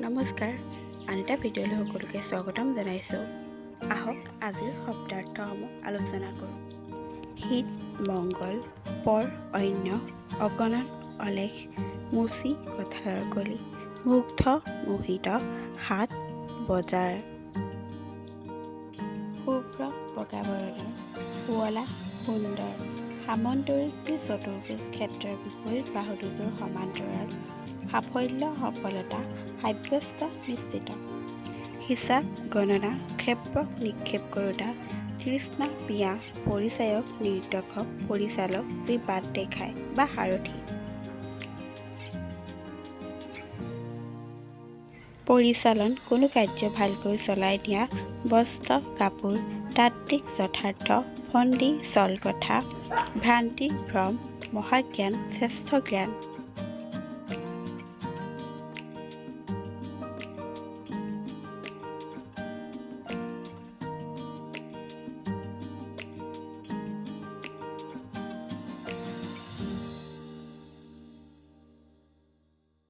নমস্কাৰ, আন এটা ভিডিঅ'লৈ সকলোকে স্বাগতম জনাইছোঁ। আহক আজিৰ শব্দাৰ্থসমূহ আলোচনা কৰোঁ। হিত মংগল, পৰ অন্য, অগণন অলেখ, মুচি কঁঠালৰ কলি, মুগ্ধ মোহিত, হাট বজাৰ। শুভ্ৰ বগা বৰণৰ, শুৱলা সুন্দৰ, সামন্তৰিক চতুৰ্ভুজ ক্ষেত্ৰৰ বিপৰীত বাহু দুযোৰ সমান্তৰাল, সাফল্য সফলতা, সাব্যস্ত নিশ্চিত। হিচাপ গণনা, ক্ষেপক নিক্ষেপ কৰোঁতা, তৃষ্ণা পিয়াহ, পৰিচায়ক নিৰ্দেশক পৰিচালক যি বাট দেখায় বা সাৰথি। পৰিচালন কোনো কাৰ্য ভালকৈ চলাই নিয়া, বস্ত্ৰ কাপোৰ, তাত্ত্বিক যথাৰ্থ, ফন্দি চলকথা, ভ্ৰান্তি ভ্ৰম, মহাজ্ঞান শ্ৰেষ্ঠ জ্ঞান।